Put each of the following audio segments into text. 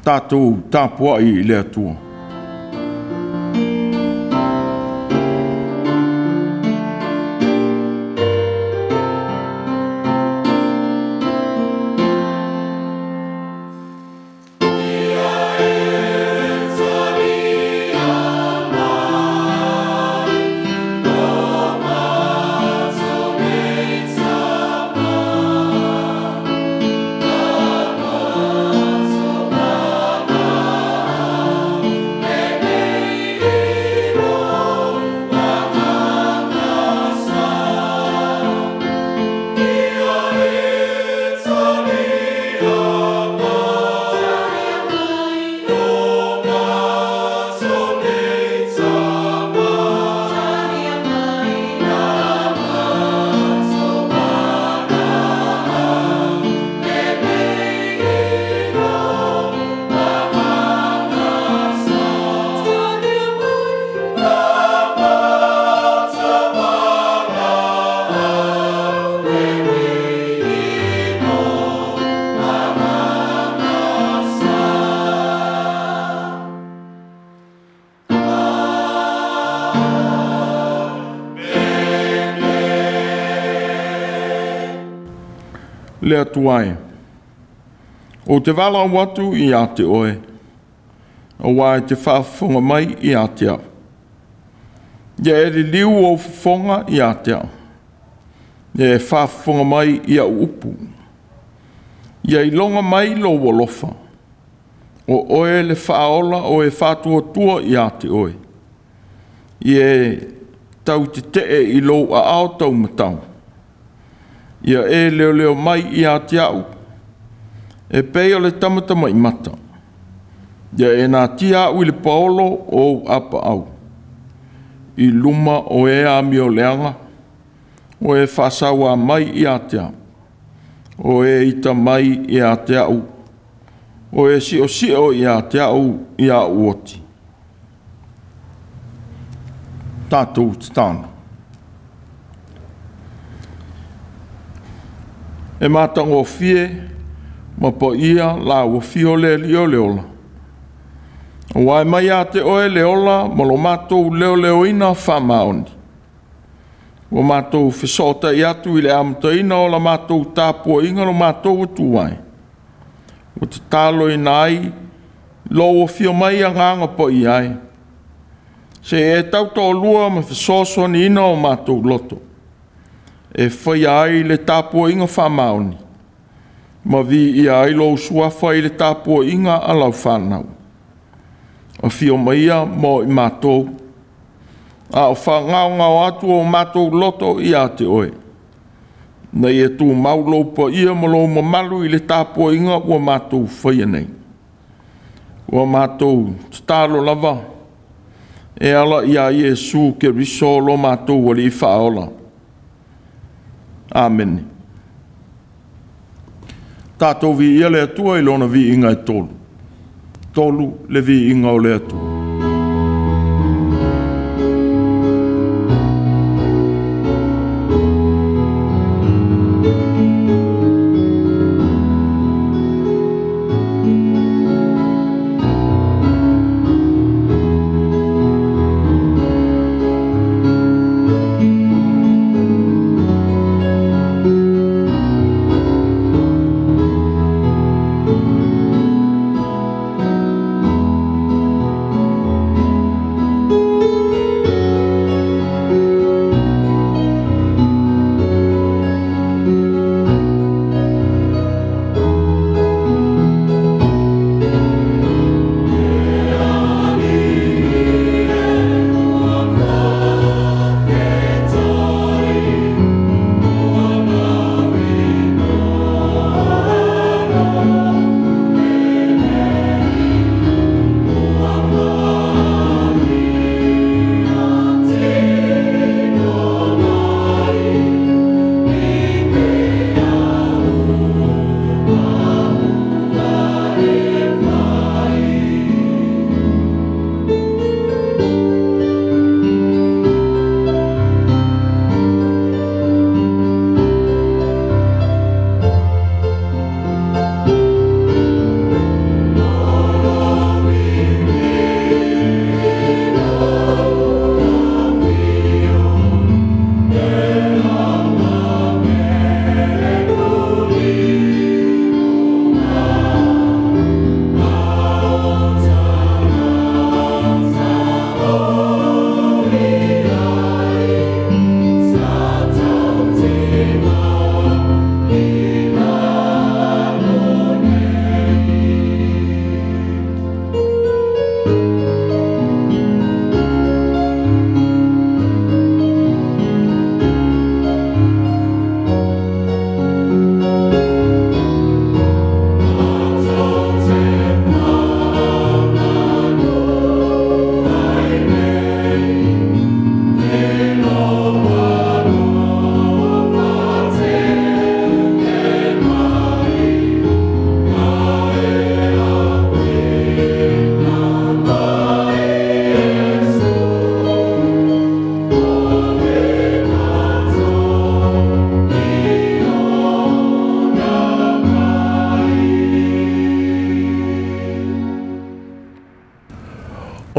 Tatou tapuai i le Atua. Le Atua e, ou te valaau atu ia te oe, aua e te faafofoga mai ia te au. Ia e liliu ou fofoga ia te au, ia e faafofoga mai i au upu. Ia iloga mai lou alofa, o oe le faaola o e faatuatua ia te oe. Ia e tautetee i lou aao taumatau, ia e leoleo mai ia te au, e pei o le tamatamaimata. Ia e natia au i le paolo o ou apaau, i luma o e amioleaga, o e faasaua mai ia te au, o e ita mai ia te au, o e siosio ia te au ia au oti. Tatou tatalo. E matagofie ma paia la ua fio le Alii o le ola. Aua e mai ia te oe le ola ma lo matou leoleoina faamaoni. Ua matou fesootai atu i le amataina o la matou tapuaiga lo matou Atua e. Ua tataloina ai lou afio mai Agaga Paia e. Se e tautoalua ma fesoasoaniina o matou loto, e faia ai le tapuaiga faamaoni, ma viia ai lou suafa i le tapuaiga a lau fanau. Afio maia mo i matou, a o faagaogao atu o matou loto ia te oe, ina ia tumau lou paia ma lou mamalu i le tapuaiga ua matou faia nei. Ua matou tatalo lava e ala ia Iesu Keriso lo matou Alii Faaola. Amene. Tatou viia le Atua i lona viiga e tolu. Tolu le viiga o le Atua.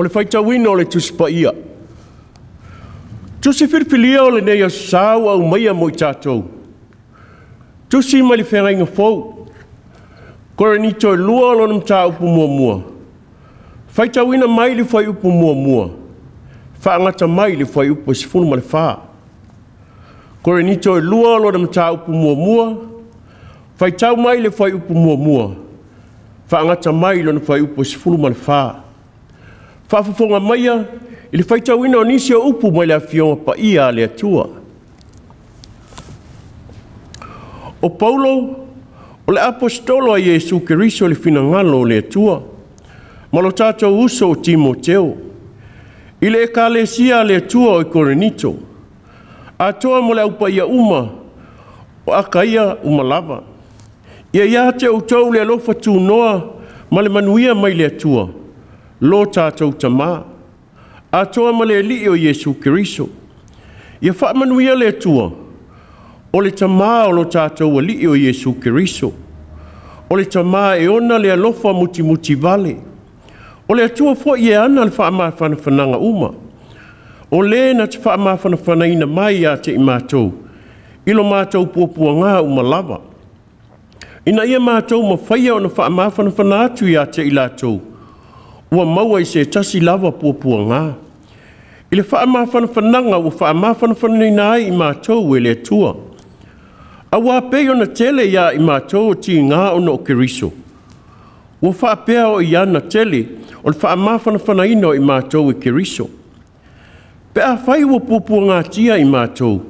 O le faitauina o le Tusi Paia. Tusi filifilia o lenei Aso Sa ua aumaia mo i tatou. Tusi mai le Feagaiga Fou. Korinito 2 lona mataupu muamua. Faitauina mai le fuaiupu muamua. Faagata mai le fuaiupu 14. Korinito 2 lona mataupu muamua. Faitau mai le fuaiupu muamua. Faagata mai lona fuaiupu 14. Faafofoga maia i le faitauina o nisi o upu mai le Afioga Paia a le Atua. O Paulo, o le aposetolo a Iesu Keriso i le finagalo o le Atua, ma lo tatou uso o Timoteo, i le Ekalesia a le Atua o i Korinito, atoa mo le aupaia uma o Akaia uma lava. Ia ia te outou le alofa tunoa ma le manuia mai le Atua, lo tatou Tamā, atoa ma le Alii o Iesu Keriso. Ia faamanuia le Atua, o le Tamā o lo tatou Alii o Iesu Keriso, o le Tamā e ona le alofa mutimuti vale, o le Atua foi e ana le faamafanafanaga uma, o le na te faamafanafanaina mai ia te i matou, i lo matou puapuaga uma lava, ina ia matou mafaia ona faamafanafana atu ia te i latou, ua maua i se tasi lava puapuaga. I le faamafanafanaga ua faamafanafanaina ai i matou e le Atua. Auā pei ona tele ia i matou o tiga ona o Keriso. Ua faapea o i ana tele o le faamafanafanaina o i matou e Keriso. Pe afai ua puapuagatia i matou,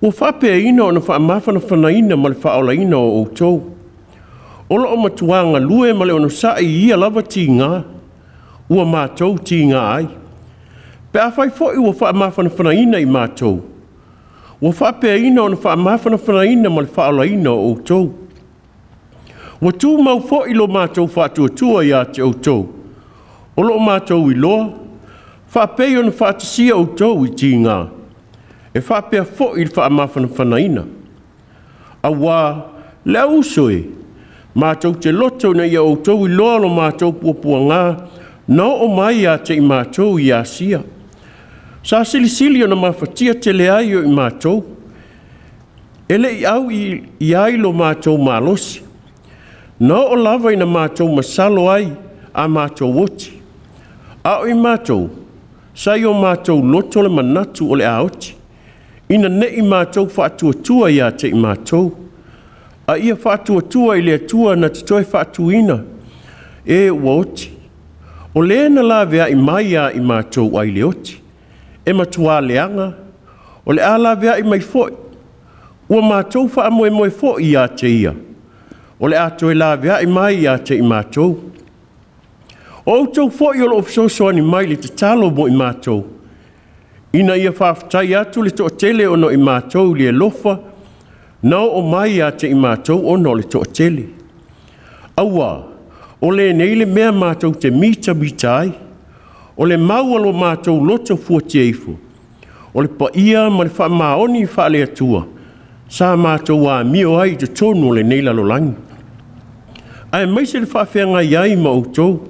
ua faapeaina ona faamafanafanaina ma le faaolaina o outou. O loo matua galue ma le onosai i ia lava tiga, ua matou tiga ai. Pe afai foi ua faamafanafanaina i matou, ua faapeaina ona faamafanafanaina ma le faaolaina o outou. Ua tumau foi lo matou faatuatua ia te outou, o loo matou iloa, faapei ona faatasia outou i tiga, e faapea foi i le faamafanafanaina. Auā, le au uso e, matou te loto ina ia outou iloa lo matou puapuaga na oo mai ia te i matou i Asia. Sa silisili ona mafatia tele ai o i matou, e le i au i ai lo matou malosi. Na oo lava ina matou masalo ai a matou oti. A o i matou, sa i o matou loto le manatu o le a oti, ina nei matou faatuatua ia te i matou. A ia faatuatua i le Atua na te toe faatuina, e ua oti. O le na laveai mai ia i matou ai le oti, e matua leaga, o le a laveai mai foi, ua matou faamoemoe foi ia te ia, o le a toe laveai mai ia te i matou. O outou foi o loo fesoasoani mai le tatalo mo i matou, ina ia faafetai atu le toatele ona o i matou i le alofa, na oo mai ia te i matou ona o le toatele. Auā, o lenei le mea matou te mitamita ai, o le mau a lo matou loto fuatia ifo, o le paia ma le faamaoni faale-Atua, sa matou amio ai i totonu o lenei lalolagi. Aemaise le faafeagai ai ma outou,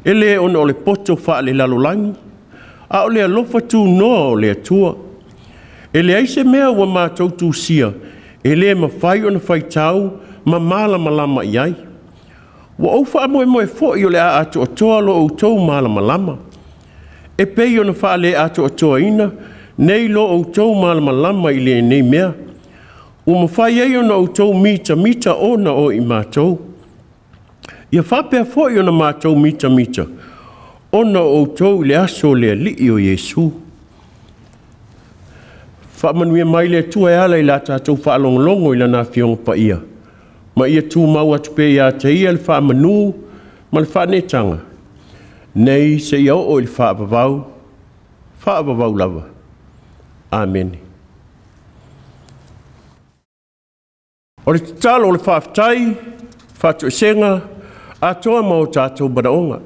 e le ona o le poto faale-lalolagi, a o le alofa tunoa o le Atua. E leai se mea ua matou tusia, e le mafai ona faitau ma malamalama i ai. Ua ou faamoemoe foi o le a atoatoa lo outou malamalama, e pei ona faale atoatoaina nei lo outou malamalama i lenei mea, ua mafai ai ona outou mitamita ona o i matou. Ia faapea foi ona matou mitamita ona o outou i le aso o le Alii o Iesu. Faamanuia mai le Atua e ala i la tatou faalogologo i lana Afioga Paia, ma ia tumau atu pea ia te ia le faamanu ma le faanetaga, nei seia oo i le faavavau, faavavau lava. Amene. O le tatalo o le faafetai, faatoesega, atoa ma o tatou manaoga.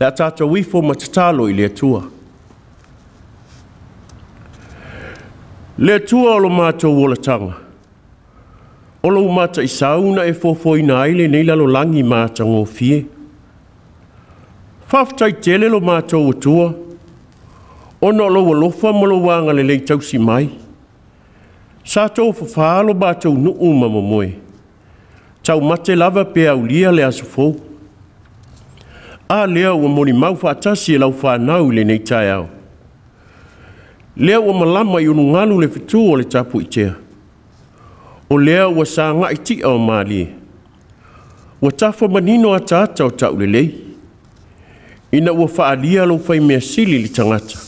Le a tatou ifo ma tatalo i le Atua. Le Atua o lo matou olataga, o lou mataisau na e fofoina ai lenei lalolagi ma atagofie. Faafetai tele lo matou Atua, ona o lou alofa ma lou agalelei tausi mai. Sa tofafā lo matou nuu ma momoe, taumate lava pe aulia le aso fou. A lea ua molimau faatasi e lau fanau i lenei taeao. Lea ua malama i ulugalu le fetu o le tapuitea. O lea ua sagai tia o malie. Ua tafa manino ataata o taulelei. Ina ua faalia lou faimea sili i le tagata.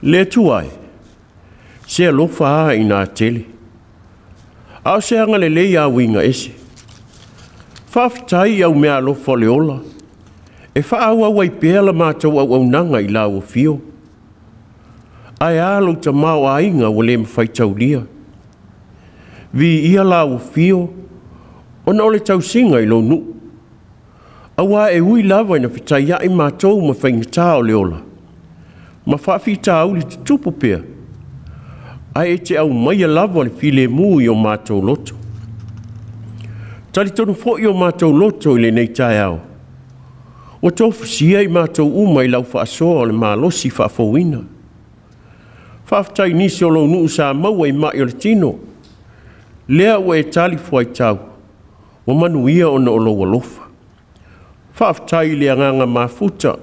Le Atua e, se alofa a ina tele. A o se agalelei a uiga ese. Faafetai au mea alofa o le ola. E faaauau ai pea la matou auaunaga i lau afio. Ae a lou tamaoaiga ua le mafai taulia. Viia lau afio, ona o le tausiga i lou nuu. Auā e ui lava ina fetaiai matou ma faigata o le ola, ma faafitauli tutupu pea, ae e te aumaia lava le filemu i o matou loto. Talitonu foi o matou loto i lenei taeao, ua tofusia i matou uma i lau faasoa o le malosi faafouina. Faafetai nisi o lou nuu sa maua i mai o le tino, lea ua e tali fuaitau, ua manuia ona o lou alofa. Faafetai i le agaga mafuta,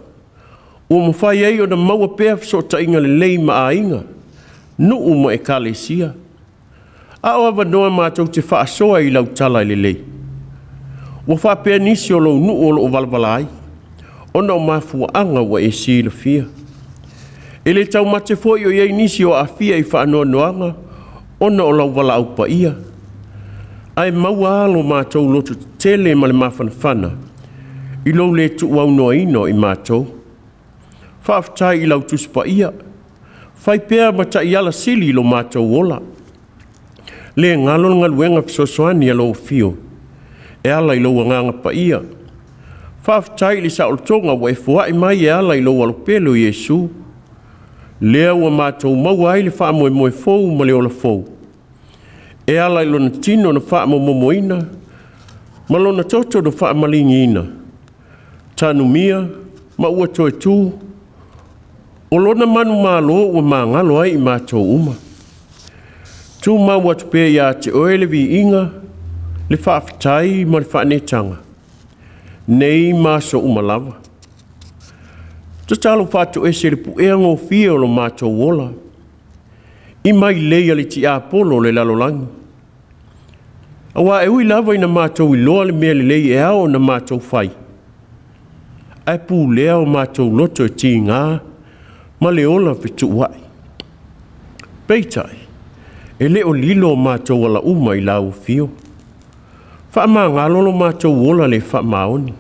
ua mafai ai ona maua pea fesootaiga lelei ma aiga, nuu ma ekalesia. A o avanoa matou te faasoa i lau tala lelei. Ua faapea nisi o lou nuu o loo valavala ai, ona o mafuaaga ua e silafia. E le taumate foi o iai nisi o aafia i faanoanoaga ona o lau valaau paia. Ae maua a lo matou loto tetele ma le mafanafana i lou le tuuaunoaina o i matou. Faafetai i lau Tusi Paia, fai pea ma taiala sili i lo matou ola. Le galo le galuega fesoasoani a lou afio, e ala i lou agaga paia. Faafetai i le saolotoga ua e foai mai e ala i lou alopele o Iesu. Lea ua matou maua ai le faamoemoe fou ma le ola fou. E ala i lona tino na faamomomoina, ma lona toto na faamaligiina. Tanumia ma ua toe tu, o lona manumalo ua magalo ai i matou uma. Tumau atu pea ia te oe le viiga, le faafetai ma le faanetaga, nei ma aso uma lava. Tatalo faatoese le puea gofie o lo matou ola, i mai lei a le tiapolo o le lalolagi. Auā e ui lava ina matou iloa le mea lelei e ao ona matou fai, ae pulea o matou loto e tigā ma le ola fetuuai. Peitai, e le o lilo o matou ala uma i lau afio. Faamagalo lo matou ola le faamaoni.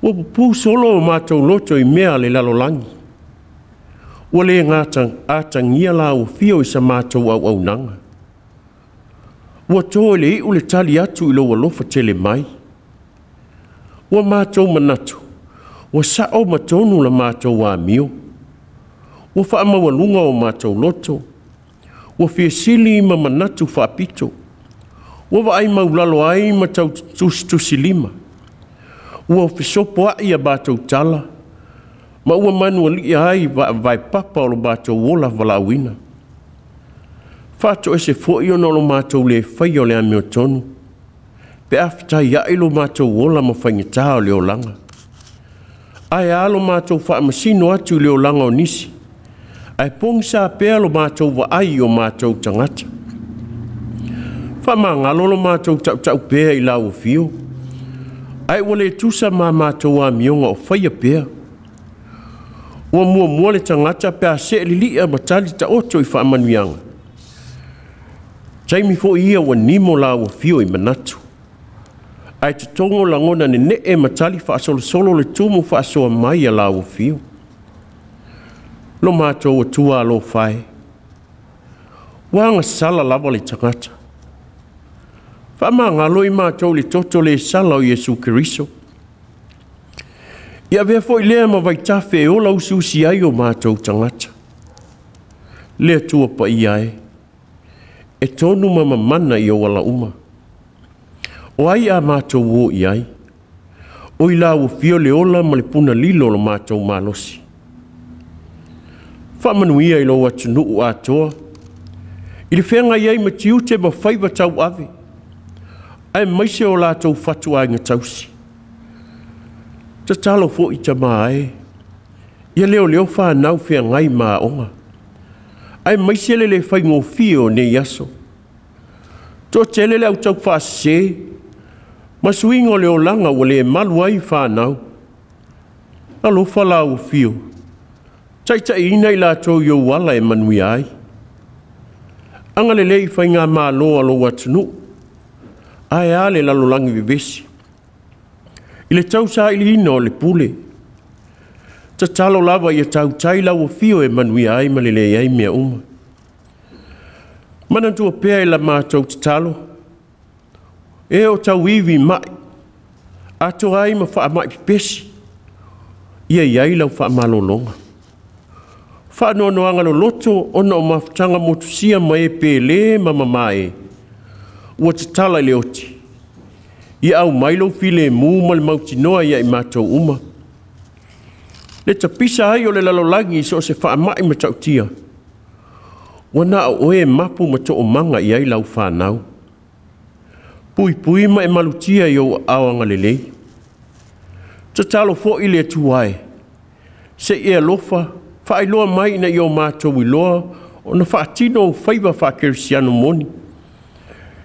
Ua pupū solo o matou loto i mea a le lalolagi. Ua le atagia lau afio i sa matou auaunaga. Ua to i le iu le tali atu i lou alofa tele mai. Ua matou manatu, ua sao ma tonu la matou amio. Ua faamaualuga o matou loto. Ua fiasili ma manatu faapito. Ua vaai maulalo ai ma tau tusitusilima. Ua fesopoai a matou tala, ma ua manualia ai vaevaepapa o lo matou ola valaauina. Faatoese foi ona o lo matou le faia o le amiotonu, pe a fetaiai lo matou ola ma faigata o le olaga. Ae a lo matou faamasino atu i le olaga o nisi, ae pogisa pea lo matou vaai i o matou tagata. Faamagalo lo matou tautau pea i lau afio, ae ua le tusa ma matou amioga o faia pea. Ua muamua le tagata pe a seelilia ma tali taoto i faamanuiaga. Taimi foi ia ua nimo lau afio i manatu. Ae totogo lagona nenee ma tali faasolosolo le tumu faasoa mai a lau afio. Lo matou Atua alofa e, ua agasala lava le tagata. Faamagalo i matou le toto le sala o Iesu Keriso. Ia avea foi lea ma vaitafe e ola usiusi ai o matou tagata. Le Atua paia e, e tonu ma mamana i ou ala uma. O ai a matou o i ai? O i lau afio le ola ma le puna lilo o lo matou malosi. Faamanuia i lou atunuu atoa, i le feagai ai ma tiute ma faiva tauave, aemaise o latou fatuaiga tausi. Tatalo foi tama e, ia leoleo fanau feagai ma aoga, aemaise le le faigofie o nei aso. Toatele le au taufaasese, ma suiga o le olaga ua le malu ai fanau. Alofa lau afio, taitaiina i latou i ou ala e manuia ai. Agalelei faigamalo a lou atunuu, ae a le lalolagi vevesi, i le tausailiina o le pule. Tatalo lava ia tautai lau afio e manuia ai ma lelei ai mea uma. Manatua pea i la matou tatalo, e o tauivi mai, atoa ai ma faamai pepesi, ia i ai lau faamalologa. Faanoanoaga loloto ona o mafutaga motusia ma e pele ma mamae, ua tatala i le oti, ia aumai lou filemu ma le mautinoa ia i matou uma. Le tapisa ai o le lalolagi i so o se faamai matautia, ua na o oe e mapu ma toomaga i ai lau fanau. Puipui ma e malutia i ou aao agalelei. Tatalo foi le Atua e, se i e alofa, faailoa mai ina ia o matou iloa ona faatino ou faiva faakerisiano moni,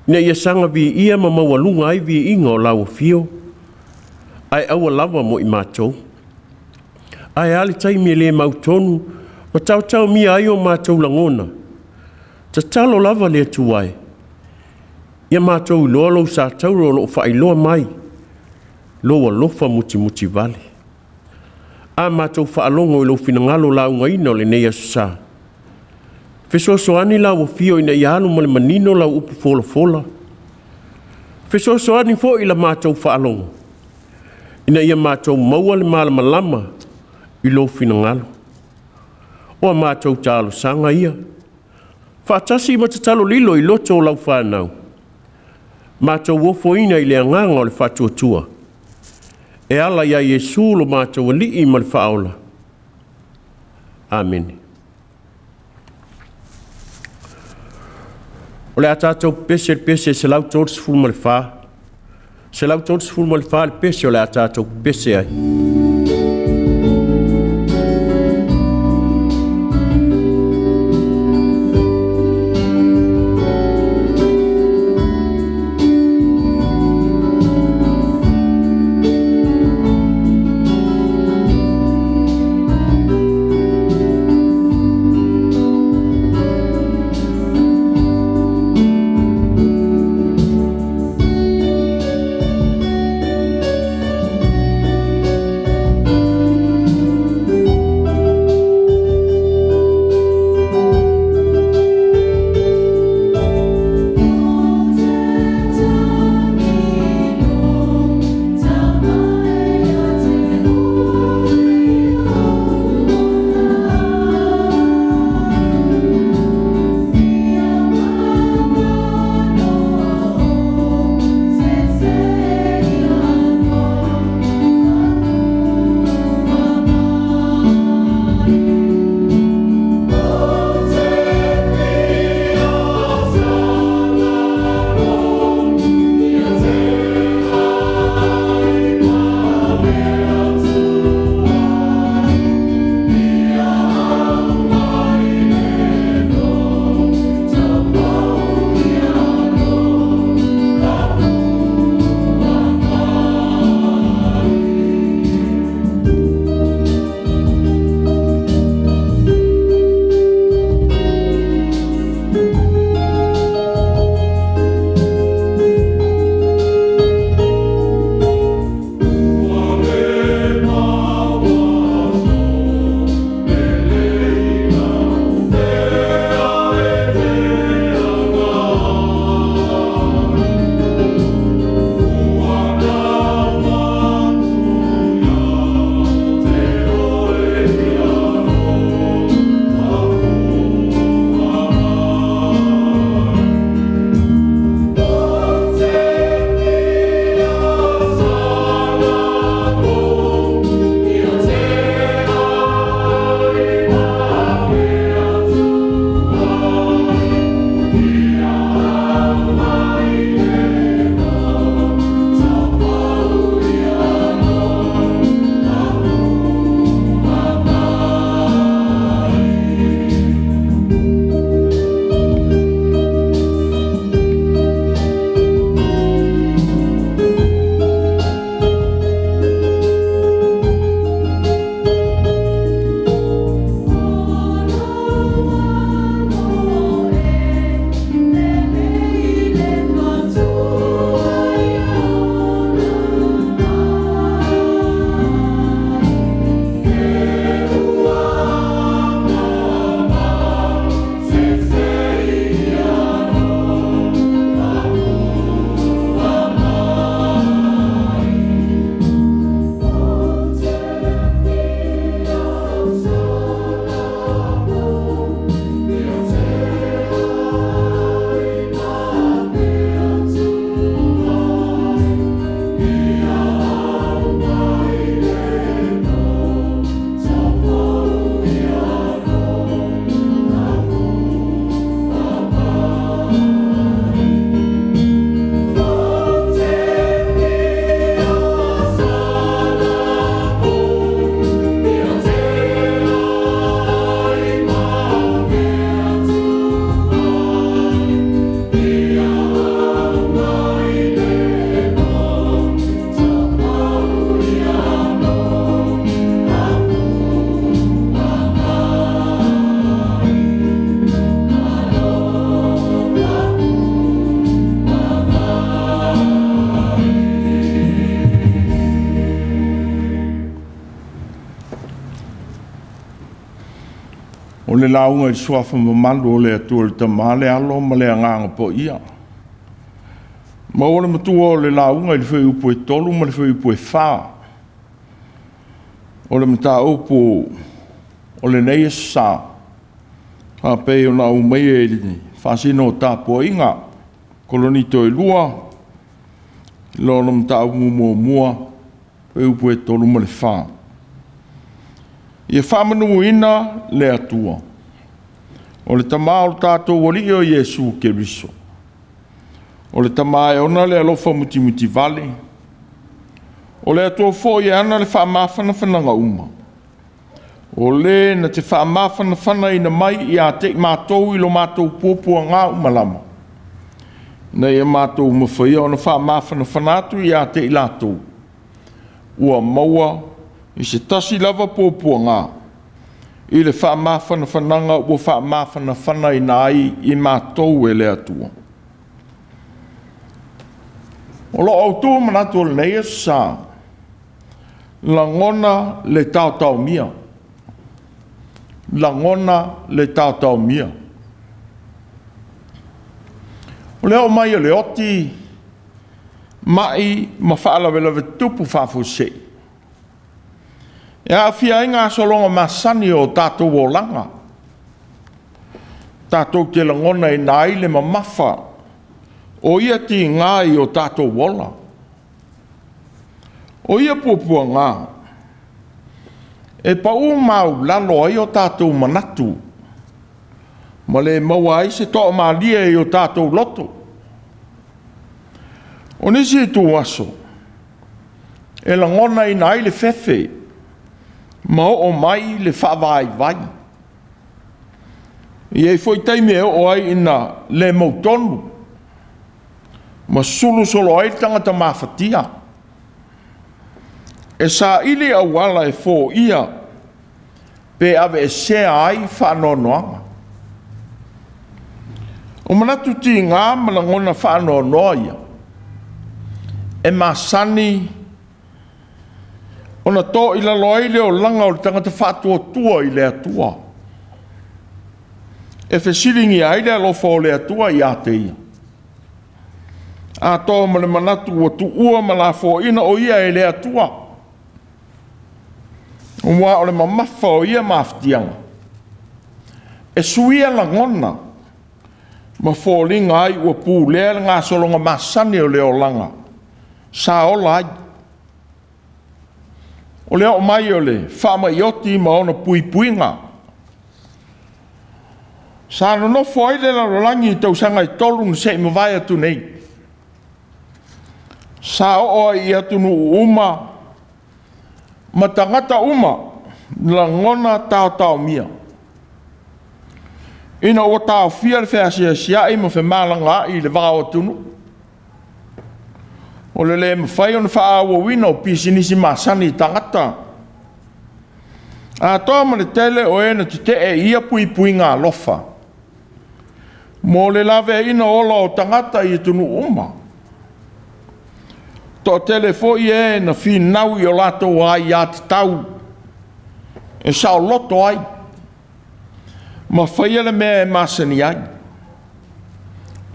ina ia saga viia ma maualuga ai viiga o lau afio, ae aua lava mo i matou. Ae a le taimi e le mautonu ma taotaomia ai o matou lagona, tatalo lava le Atua e, ia matou iloa lou satauro o loo faailoa mai, lou alofa mutimutivale. A matou faalogo i lou finagalo laugaina o lenei aso sa, fesoasoani lau afio ina ia alu ma le manino lau upu folafola. Fesoasoani foi i la matou faalogo, ina ia matou maua le malamalama i lou finagalo. O a matou talosaga ia, faatasi ma tatalo lilo i loto o lau fanau, matou ofoina i le agaga o le faatuatua, e ala ia Iesu lo matou Alii ma le Faaola. Amene. O le a tatou pepese le pese 134, 134 le pese o le a tatou pepese ai. le lauga i le suafa mamalu o le Atua le Tama, le Alo ma le Agaga Paia. Maua le matua o le lauga i le fuaiupu e 3 ma le fuaiupu e 4. O le mataupu o lenei aso sa, faapei ona aumaia i le faasino o tapuaiga, Korinito 2, lona mataupu muamua, fuaiupu e 3 ma le 4. Ia faamanuina le Atua, o le Tama o le tatou Alii o Iesu Keriso, o le Tama e ona le alofa mutimutivale, o le Atua foi e ana le faamafanafanaga uma, o le na te faamafanafanaina mai ia te i matou i lo matou puapuaga uma lava, ina ia matou mafaia ona faamafanafana atu ia te i latou, ua maua i se tasi lava puapuaga, i le faamafanafanaga ua faamafanafanaina ai i matou e le Atua. O loo autu manatu o lenei aso sa, lagona le taotaomia. Lagona le taotaomia. O le oo mai o le oti, mai ma faalavelave tutupu faafuasei, e aafia ai gasologa masani o tatou olaga, tatou te lagonaina ai le mamafa o ia tiga i o tatou ola. O ia puapuaga e pau maulalo ai o tatou manatu, ma le maua ai se toamalie i o tatou loto. O nisi ituaso e lagonaina ai le fefe ma oo mai le faavaivai. E i ai foi taimi e oo ai ina le mautonu ma sulusolo ai le tagata mafatia. E saili auala e foia pe aveesea ai faanoanoaga. O manatu tiga ma lagona faanoanoa ia, e masani ona to i lalo ai le olaga o le tagata faatuatua i le Atua. E fesiligia ai le alofa o le Atua ia te ia. Atoa ma le manatu ua tuua ma lafoaina o ia e le Atua. Ua o le mamafa o ia mafatiaga, e suia lagona ma foliga ai ua pulea le gasologa masani o le olaga sa ola ai. O le oo mai o le faamaioti ma ona puipuiga, sa nonofo ai le lalolagi i tausaga e 3 na se'i mavae atu nei. Sa oo ai i atunuu uma ma tagata uma lagona taotaomia, ina ua taofia le feasiasiai ma femalagaai i le va o atunuu. O le le mafai ona faaauauina o pisinisi masani i tagata. Atoa ma le tele o e na tetee i ia puipuiga alofa mo le laveaiina ola o tagata i atunuu uma. Toatele foi e na finau i o latou aiatatau e saoloto ai ma faia le mea e masani ai.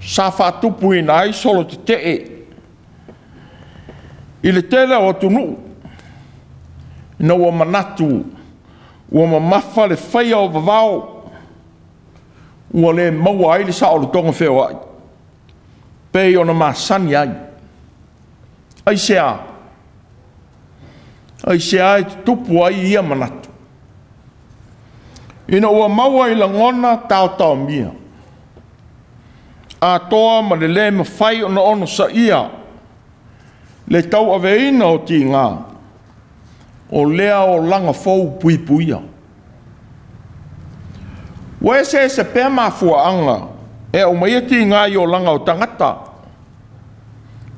Sa faatupuina ai solo tetee i le tele o atunuu, ina ua manatu ua mamafa le faia o vavao, ua le maua ai le saolotoga feoai pei ona masani ai. Aisea? Aisea e tutupu ai ia manatu? Ina ua maua i lagona taotaomia, atoa ma le le mafai ona onosaia le tauaveina o tiga, o lea olaga fou puipuia. Ua eseese pea mafuaaga e aumaia tiga i olaga o tagata,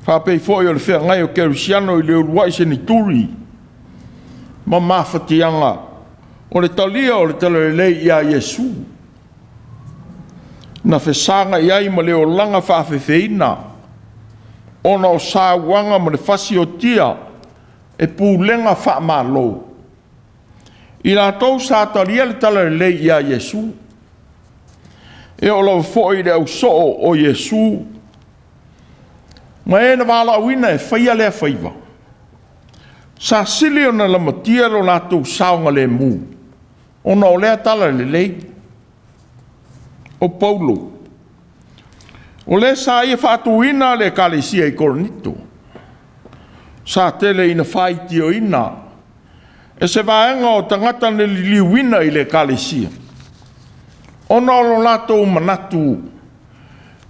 faapei foi o le feagai o Kerisiano i le uluai senituri ma mafatiaga o le talia o le talalelei ia Iesu, na fesaga i ai ma le olaga faafefeina, ona o sauaga ma le fasiotia e pulega faamalo. I latou sa talia le talalelei ia Iesu, e oo lava foi i le ausoo o Iesu, ma e na valaauina e faia lea faiva, sa sili ona lamatia lo latou saogalemu, ona o lea talalelei. O Paulo, o le sa ia faatuina le ekalesia i Korinito, sa tele ina faitioina e se vaega o tagata na liliuina i le ekalesia, ona o lo latou manatu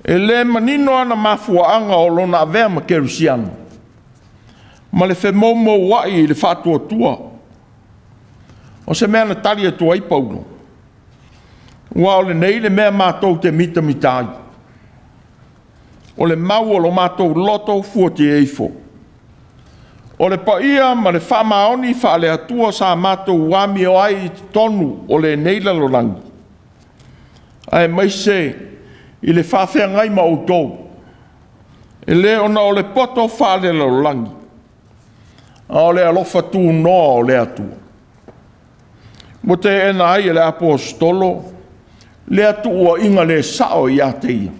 e le manino ana mafuaaga o lona avea ma kerisiano, ma le femoumouai i le faatuatua. O se mea na tali atu ai Paulo, ua o lenei le mea matou te mitamita ai, o le mau o lo matou loto fuatia ifo, o le paia ma le faamaoni faale-Atua sa matou amio ai i totonu o lenei lalolagi, aemaise i le faafeagai ma outou, e le ona o le poto faale-lalolagi, a o le alofa tunoa o le Atua. Ua teena ai e le aposetolo lea tuuaiga le sao ia te ia.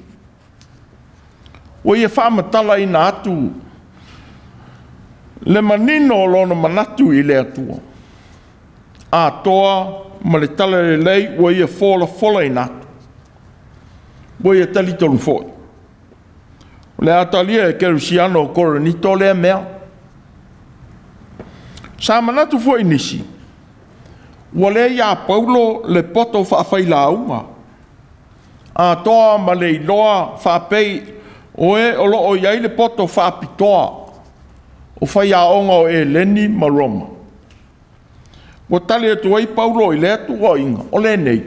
Ua ia faamatalaina atu le manino o lona manatu i le Atua, atoa ma le talalelei ua ia folafolaina atu. Ua ia talitonu foi, o le a talia e Kerisiano o Korinito lea mea. Sa manatu foi nisi, ua le ia Paulo le poto faafailauga, atoa ma le iloa faapei o e o loo i ai le poto faapitoa o faiaoga o Eleni ma Roma. Ua tali atu ai Paulo i lea tuuaiga, o lenei: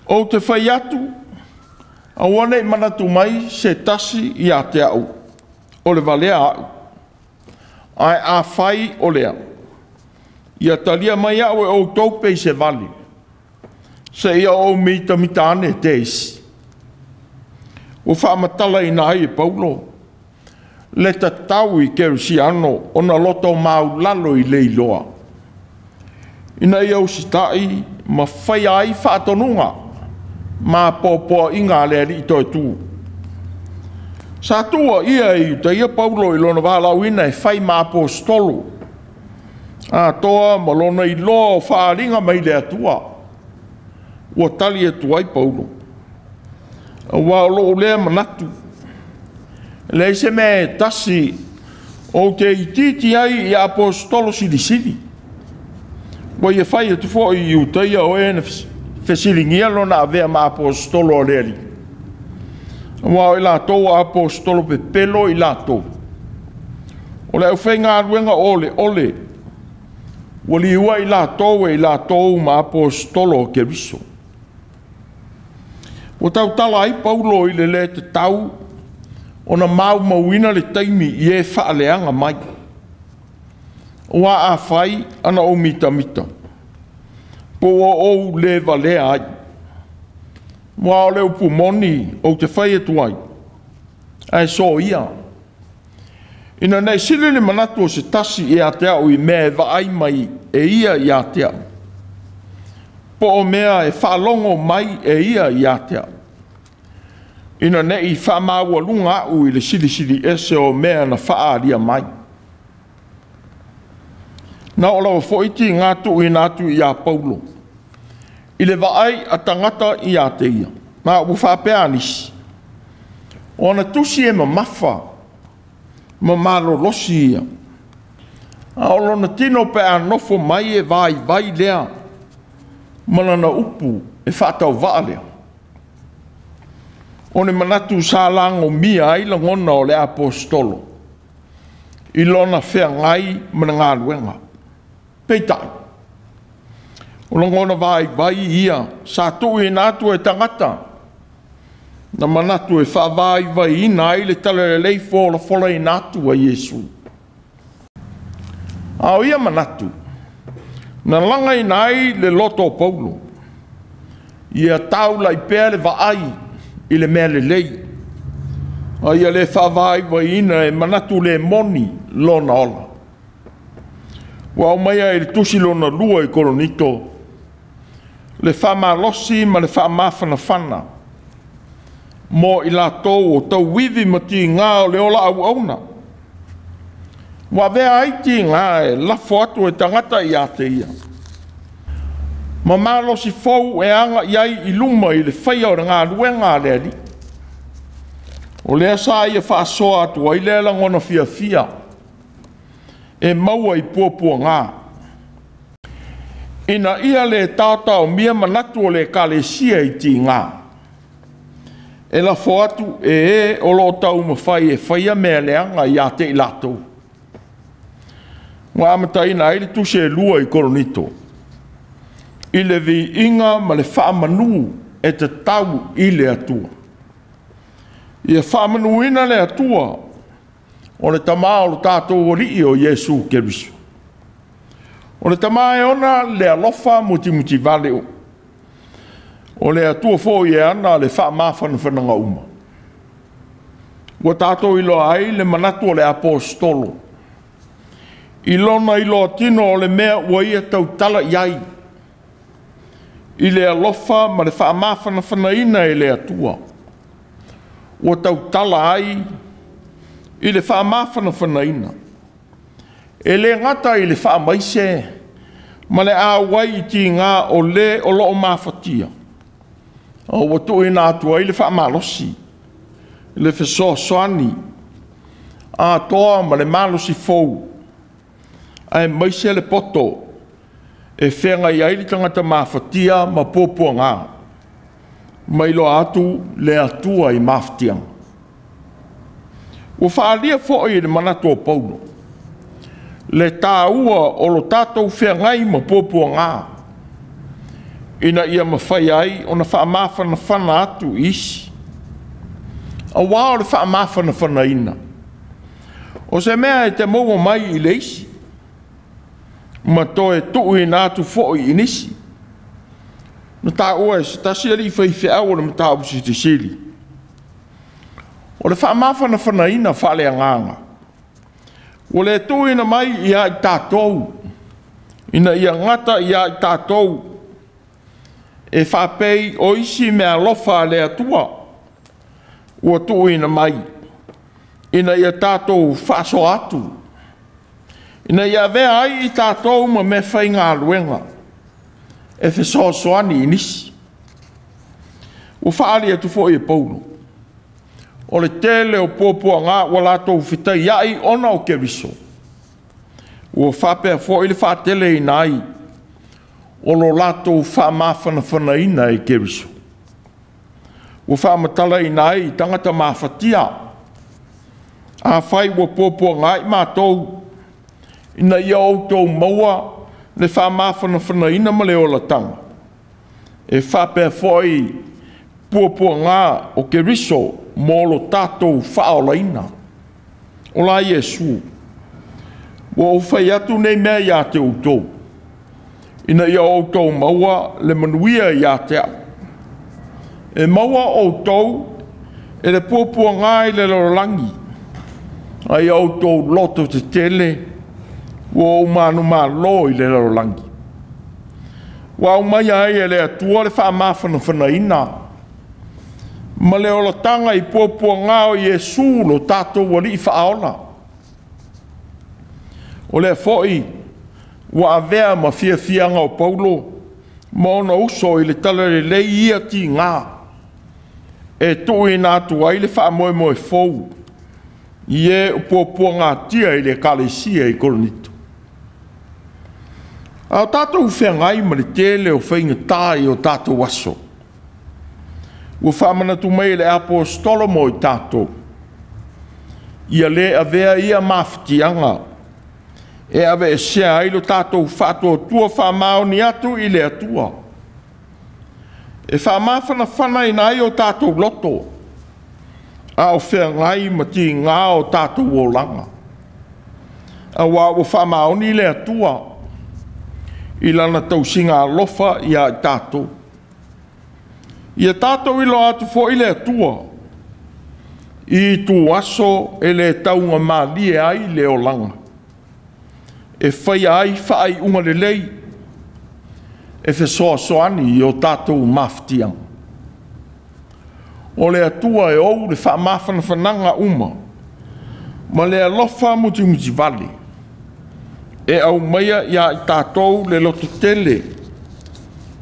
ou te fai atu, aua ne i manatu mai se tasi ia te au, o le valea au, ae afai o lea, ia talia mai au e outou pei se vale, seia ou mitamita ane te isi. Ua faamatalaina ai e Paulo le tatau i Kerisiano ona loto maulalo i le iloa, ina ia usitai ma faia ai faatonuga ma poapoa'iga a le Alii toe tu. Sa tuuaia e Iutaia Paulo i lona valaauina e fai ma aposetolo, atoa ma lona iloa o faaaliga mai le Atua. Ua tali atu ai Paulo, aua o lou lea manatu, e leai se mea e tasi ou te itiiti ai i aposetolo silisili. Ua ia fai atu foi i Iutaia o e na fesiligia lona avea ma aposetolo a le Alii, aua o i latou o aposetolo pepelo i latou, o le aufaigaluega oleole ua liua i latou e i latou ma aposetolo o Keriso. Ua tautala ai Paulo i le le tatau ona maumauina le taimi i e faaleaga mai, ua afai ana ou mitamita, po ua ou le valea ai. Ua o le upu moni ou te fai atu ai, ae soia, ina nei sili le manatu o se tasi ia te au i mea e vaai mai e ia ia te au, po o mea e faalogo mai e ia ia te au, ina nei faamaualuga au i le silisili ese o mea na faaalia mai. Na oo lava foi tiga tuuina atu ia Paulo i le vaai a tagata ia te ia, ma ua faapea nisi, o ana tusi e mamafa ma malolosi ia, a o lona tino pe a nofo mai e vaivai lea ma lana upu e faatauvaa lea. O le manatu sa lagomia ai lagona o le aposetolo i lona feagai ma le galuega. Peitai, o lagona vaivai ia sa tuuina atu e tagata na manatu e faavaivaiina ai le talalelei folafolaina atu a Iesu. A o ia manatu na lagaina ai le loto o Paulo, ia taulai pea le vaai i le mea lelei, a ia le faavaivaiina e manatu le moni lona ola. Ua aumaia i le tusi lona 2 i Korinito le faamalosi ma le faamafanafana mo i latou o tauivi ma tiga o le ola auauna. Ua avea ai tiga e lafo atu e tagata ia te ia, ma malosi fou e aga i ai i luma i le faia o le galuega a le Alii. O lea sa ia faasoa atu ai lea lagona fiafia e maua i puapuaga, ina ia le taotaomia manatu o le ekalesia i tiga, e lafo atu e e o lo o taumafai e faia mea leaga ia te i latou. Ua amataina ai le tusi e 2 i Korinito i le viiga ma le faamanu e tatau i le Atua. Ia faamanuina le Atua o le Tama o lo tatou Alii o Iesu Keriso. O le Tama e ona le alofa mutimutivale, o le Atua foi e ana le faamafanafanaga uma. Ua tatou iloa ai le manatu o le aposetolo i lona iloa tino o le mea ua ia tautala i ai, i le alofa ma le faamafanafanaina e le Atua. Ua tautala ai i le faamafanafanaina, e le gata i le faamaise ma le auai i tiga o le o lo o mafatia, a ua tuuina atu ai le faamalosi, le fesoasoani atoa ma le malosi fou, aemaise le poto e feagai ai le tagata mafatia ma puapuaga, ma iloa atu le Atua i mafatiaga. Ua faaalia foi i le manatu o Paulo le taua o lo tatou feagai ma puapuaga, ina ia mafai ai ona faamafanafana atu i isi. Aua o le faamafanafanaina o se mea e te maua mai i le isi, ma toe tuuina atu foi i nisi. Na taua e se tasi alii faifeau o le mataupu silisili, o le faamafanafanaina faaleagaga ua le tuuina mai ia i tatou, ina ia gata ia i tatou e faapei o isi meaalofa a le Atua ua tuuina mai, ina ia tatou faasoa atu, ina ia avea ai i tatou ma mea faigaluega e fesoasoani i nisi. Ua faaali atu foi e Paulo o le tele o puapuaga ua latou fetaiai ona o Keriso, ua faapea foi le faateleina ai o lo latou faamafanafanaina e Keriso. Ua faamatalaina ai i tagata mafatia, afai ua puapuaga ai matou, ina ia outou maua le faamafanafanaina ma le olataga, e faapea foi puapuaga o Keriso mo lo tatou faaolaina. O la Iesu, ua ou fai atu nei mea ia te outou, ina ia outou maua le manuia ia te au. E maua outou e le puapuaga i le lalolagi, a ia outou loto tetele ua ou manumalo i le lalolagi. Ua aumaia ai e le Atua le faamafanafanaina ma le olataga i puapuaga o Iesu lo tatou Alii faaola. O lea foi ua avea ma fiafiaga o Paulo ma ona uso i le talalelei ia tiga e tuuina atu ai le faamoemoe fou i e o puapuagatia i le ekalesia i Korinito. A o tatou feagai ma le tele o faigata i o tatou aso, ua faamanatu mai e le aposetolo mo i tatou, ia le avea ia mafatiaga e aveesea ai lo tatou faatuatua faamaoni atu i le Atua, e faamafanafanaina ai o tatou loto, a o feagai ma tiga o tatou olaga. Aua ua faamaoni le Atua i lana tausiga alofa ia i tatou. Ia tatou iloa atu foi le Atua i ituaso e le taugamalie ai le olaga, E faia ai faaiuga lelei e fesoasoani i o tatou mafatiaga. O le Atua e ou le faamafanafanaga uma ma le alofa mutimutivale e aumaia ia i tatou le lototele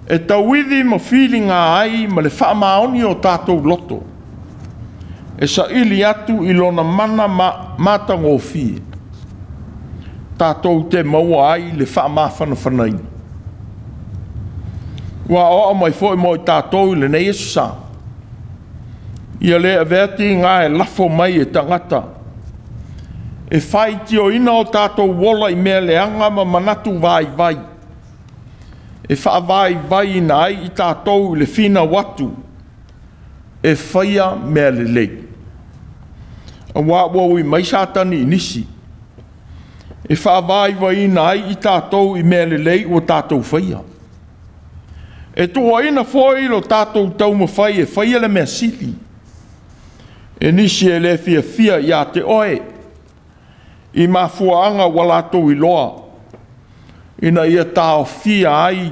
e tauivi ma filiga ai ma le faamaoni o tatou loto, e saili atu i lona mana matagofie tatou te maua ai le faamafanafanaina. Ua aoao mai foi mo i tatou i lenei aso sa, ia le avea tiga e lafo mai e tagata e faitioina o tatou ola i mea leaga ma manatu vaivai, e faavaivaiina ai i tatou i le finau atu e faia mea lelei. Aua ua ui mai Satani i nisi e faavaivaiina ai i tatou i mea lelei ua tatou faia. E tuuaina foi lo tatou taumafai e faia le mea sili e nisi e le fiafia ia te oe i mafuaaga ua latou iloa, ina ia taofia ai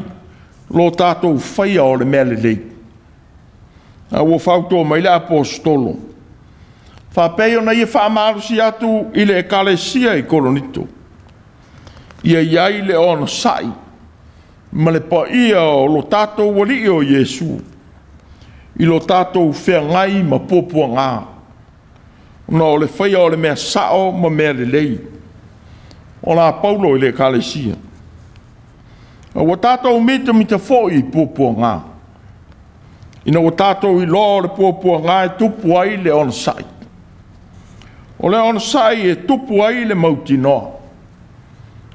lo tatou faia o le mea lelei. A ua fautua mai le aposetolo, faapei ona ia faamalosi atu i le ekalesia i Korinito, ia i ai le onosai ma le paia o lo tatou Alii o Iesu i lo tatou feagai ma puapuaga, ona o le faia o le mea sao ma mea lelei. O la Paulo i le ekalesia. Ua tatou mitamita foi i puapuaga, ina ua tatou iloa o le puapuaga e tupu ai le onosai. O le onosai e tupu ai le mautinoa.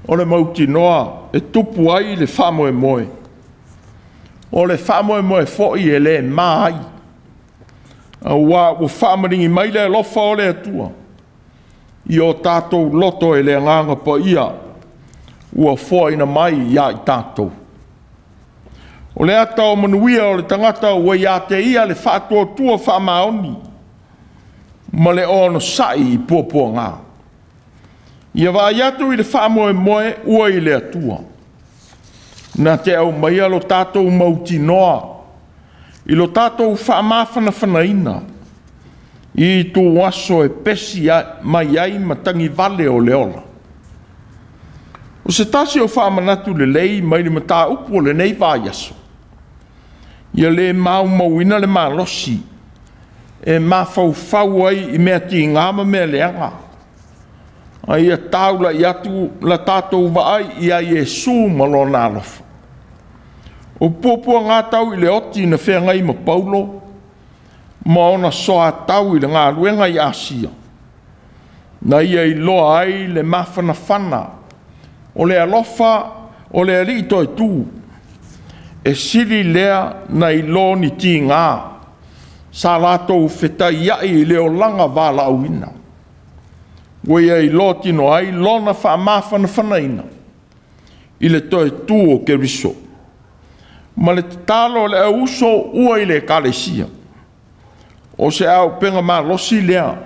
O le mautinoa e tupu ai le faamoemoe. O le faamoemoe foi e le ma ai. Aua ua faamaligi mai le alofa o le Atua i o tatou loto e le agaga paia ua foaina mai ia i tatou. O le ata o manuia o le tagata ua ia te ia le faatuatua faamaoni ma le onosai i puapuaga. Ia vaai atu i le faamoemoe ua i le Atua. Na te aumaia lo tatou mautinoa i lo tatou faamafanafanaina i itu aso e pesi mai ai matagivale o le ola. O se tasi o faamanatu lelei mai le mataupu o lenei vaiaso, ia le maumauina le malosi e mafaufau ai i mea tiga ma mea leaga, a ia taulai atu la tatou vaai ia Iesu ma lona alofa. O puapuaga tau i le oti na feagai ma Paulo ma ona soatau i le galuega i Asia, na ia iloa ai le mafanafana o le alofa o le Alii toe tu, e sili lea na ilo ni tiga sa latou fetaiai i le olaga valaauina. Ua ia iloa tino ai lona faamafanafanaina i le toe tu o Keriso ma le tatalo o le auuso ua i le ekalesia. O se aupega malosi lea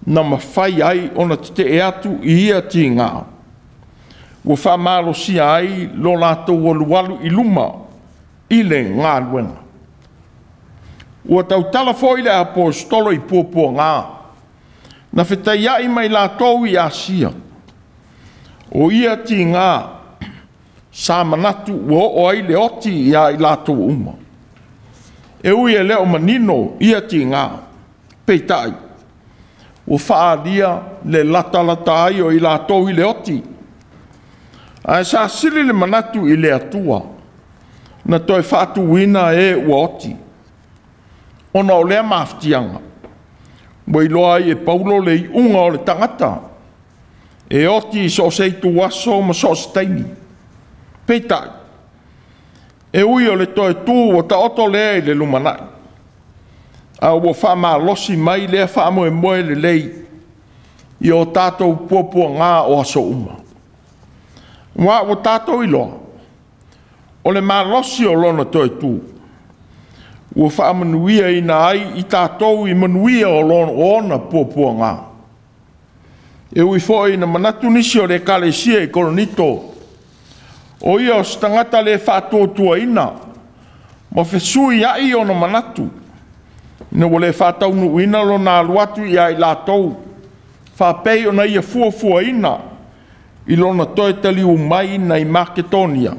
na mafai ai ona tetee atu i ia tiga, ua faamalosia ai lo latou alualu i luma i le galuega. Ua tautala foi le aposetolo i puapuaga na fetaiai mai latou i Asia. O ia tiga sa manatu ua oo ai le oti ia i latou uma. E ui e leo manino ia tiga, peitai ua faalia le latalata ai o i latou i le oti. Ae sa sili le manatu i le Atua na toe faatuina e ua oti. Ona o lea mafatiaga ua iloa ai e Paulo le iuga o le tagata e oti i so o se ituaso ma so o se taimi. Peitai, e ui o le toe tu ua taoto lea i le lumanai, a ua faamalosi mai lea faamoemoe lelei i o tatou puapuaga o aso uma. Ua ua tatou iloa o le malosi o lona toe tu ua faamanuiaina ai i tatou i manuia o ona puapuaga. E ui foi ina manatu nisi o le Ekalesia i Korinito, o ia o se tagata le faatuatuaina ma fesuiai ona manatu, ina ua le faataunuuina lona alu atu ia i latou, faapei ona ia fuafuaina i lona toe taliu mai nai Maketonia.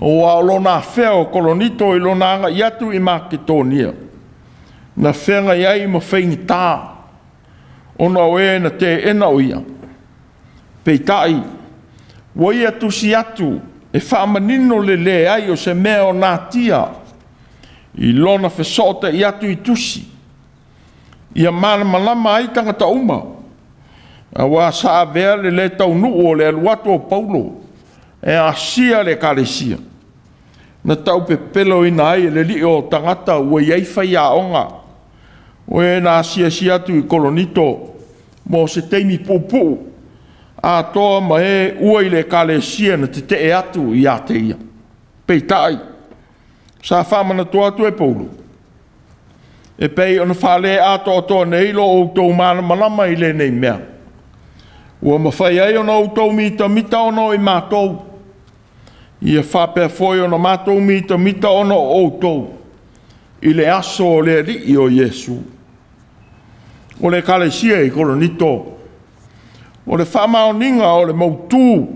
Aua o lona afea o Korinito i lona agai atu i Maketonia, na feagai ai ma faigata, ona o e na teena o ia. Peitai, ua ia tusi atu e faamanino le leai o se mea o natia i lona fesootai atu i tusi, ia malamalama ai tagata uma, aua sa avea le lē taunuu o le alu atu o Paulo e asia le Ekalesia, na taupepeloina ai e le alii o tagata ua i ai faiaoga, o e na asiasi atu i Korinito mo se taimi puupuu, atoa ma e ua i le Ekalesia na tetee atu ia te ia. Peitai, sa faamanatu atu e Paulo, e pei ona faale atoatoa nei lo outou malamalama i lenei mea, ua mafai ai ona outou mitamita ona o i matou, ia faapea foi ona matou mitamita ona o outou, i le aso o le Alii o Iesu. O le Ekalesia i Korinito, o le faamaoniga o le mautu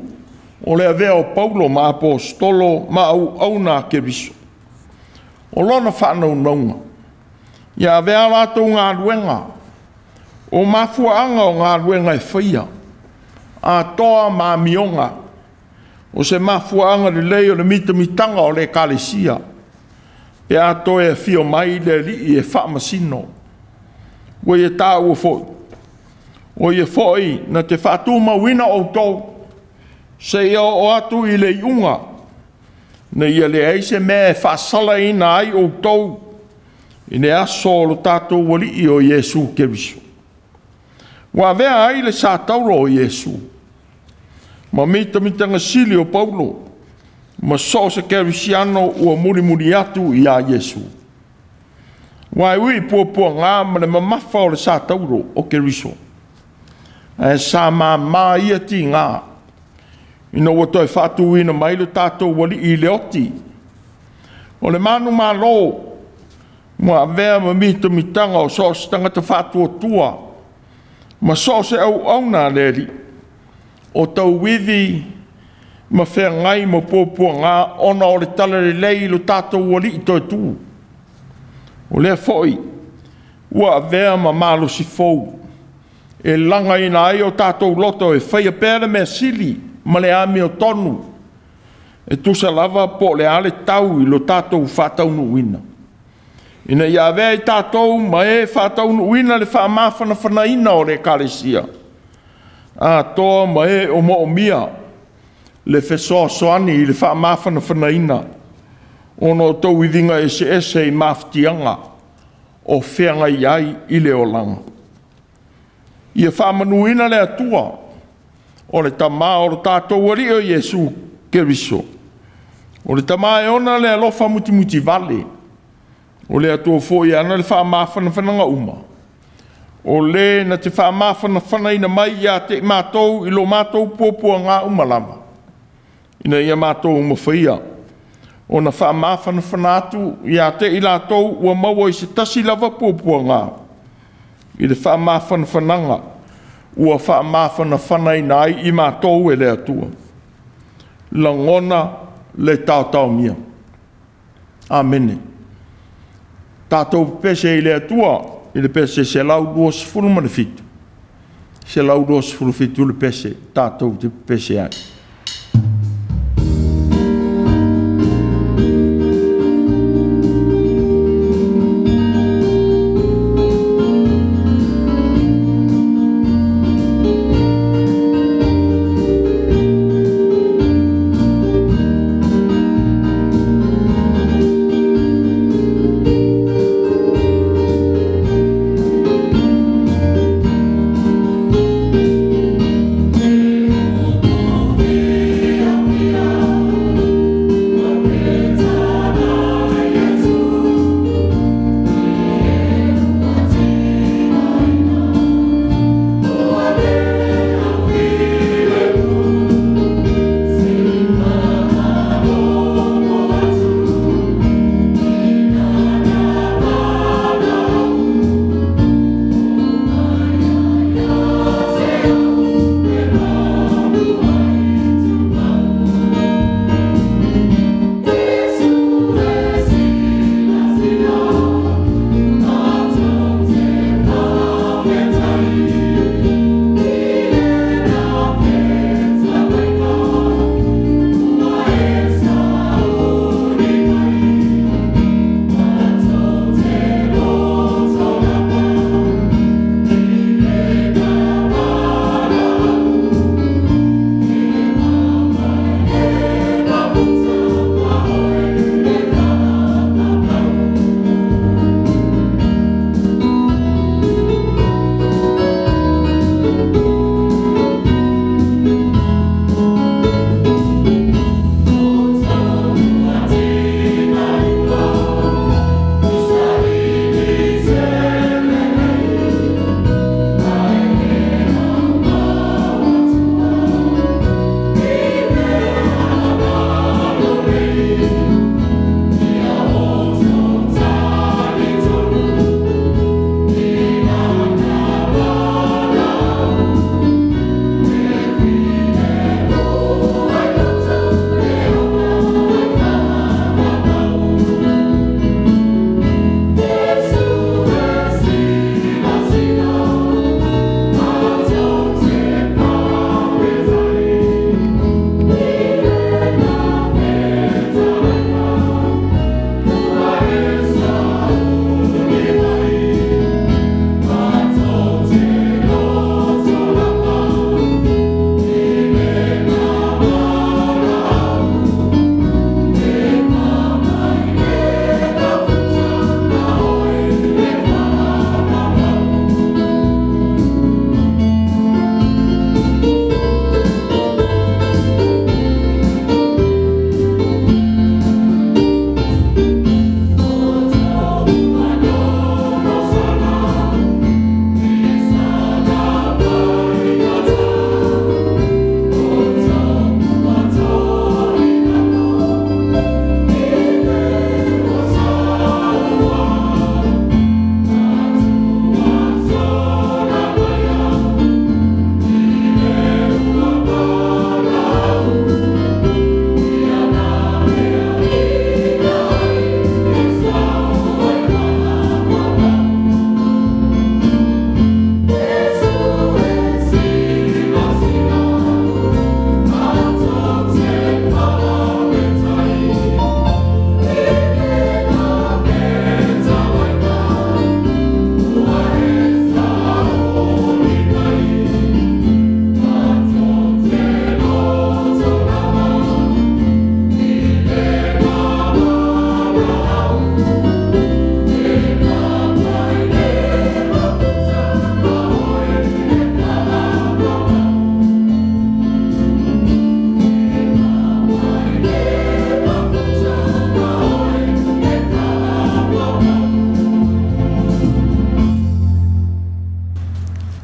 o le avea o Paulo ma aposetolo ma auauna a Keriso. O lona faanaunauga, ia avea latou galuega, o mafuaaga o galuega e faia, atoa ma amioga, o se mafuaaga lelei o le mitamitaga o le Ekalesia, pe a toe afio mai le Alii e faamasino. Ua ia taua foi, o ia foi na te faatumauina outou, seia oo atu i le iuga, ina ia leai se mea e faasalaina ai outou i le aso o lo tatou Alii o Iesu Keriso. Ua avea ai le satauro o Iesu, ma mitamitaga sili o Paulo, ma so o se kerisiano ua mulimuli atu ia Iesu. Ua e ui i puapuaga ma le mamafa o le satauro o Keriso, ae sa māmā ia tiga, ina ua toe faatuina mai le tatou Alii i le oti. O le manumalo ua avea ma mitamitaga o so o se tagata faatuatua ma so o se auauna a le Alii, o tauivi ma feagai ma puapuaga ona o le talalelei i lo tatou Alii toe tu. O lea foi ua avea ma malosi fou e lagaina ai o tatou loto e faia pea le mea sili ma le amiotonu, e tusa lava po o le a le tau i lo tatou faataunuuina, ina ia avea i tatou ma e faataunuuina le faamafanafanaina o le Ekalesia, atoa ma e o moomia le fesoasoani i le faamafanafanaina ona o tauiviga eseese i mafatiaga o feagai ai i le olaga. Ia faamanuina le Atua o le Tama o lo tatou Alii o Iesu Keriso, o le Tama e ona le alofa mutimutivale, o le Atua foi e ana le faamafanafanaga uma, o le na te faamafanafanaina mai ia te i matou i lo matou puapuaga uma lava, ina ia matou mafaia ona faamafanafana atu ia te i latou ua maua i se tasi lava puapuaga, i le faamafanafanaga ua faamafanafanaina ai i matou e le Atua. Lagona le taotaomia. Amene. Tatou pese i le Atua i le pese 127, 127 le pese tatou te pese ai. Oh,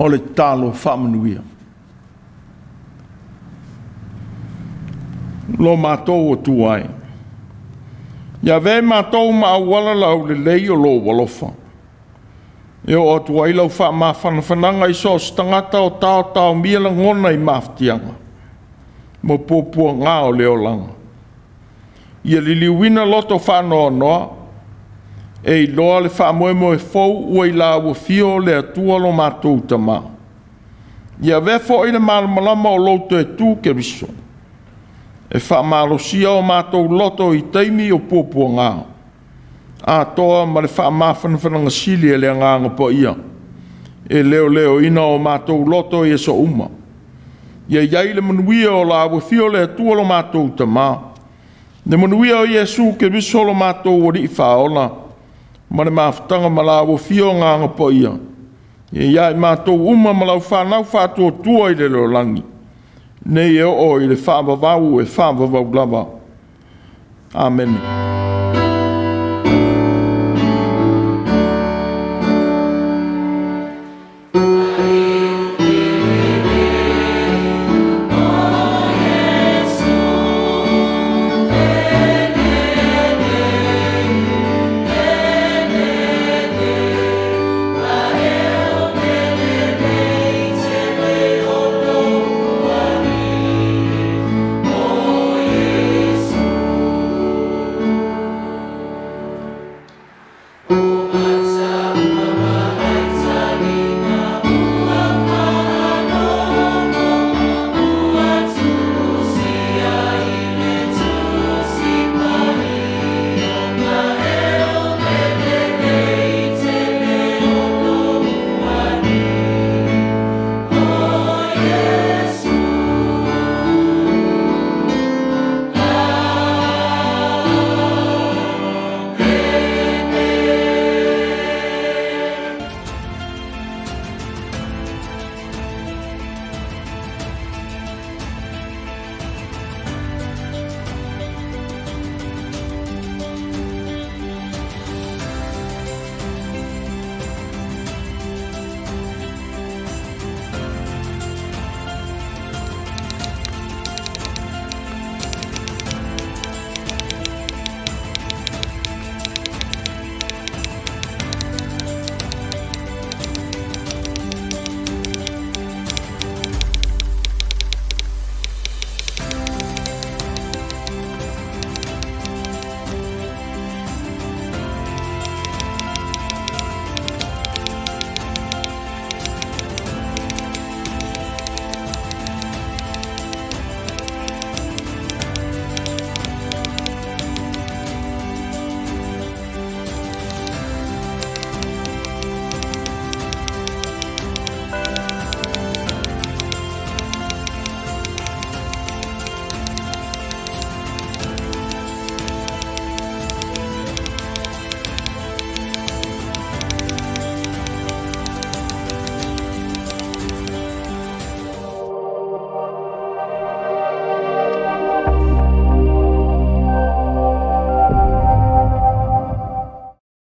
O le tatalo faamanuia. Lo matou Atua e, ia avea i matou ma auala laulelei o lou alofa, e oo atu ai lau faamafanafanaga i so o se tagata o taotaomia lagona i mafatiaga ma puapuaga o le olaga. Ia liliuina loto faanoanoa, e iloa le faamoemoe fou ua i la ua fio le Atua lo matou Tama. Ia avea foi le malamalama o lou toe tu Keriso, e faamalosia o matou loto i taimi o puapuaga, atoa ma le faamafanafanaga sili a le Agaga Paia, e leoleoina o matou loto i aso uma. Ia i ai le manuia o la ua fio le Atua lo matou Tama, le manuia o Iesu Keriso lo matou Alii Faaola, ma le mafutaga ma la ua fio Agaga Paia, ia i ai matou uma ma lau fanau faatuatua i le lalolagi, nei e oo i le faavavau e faavavau lava. Amene.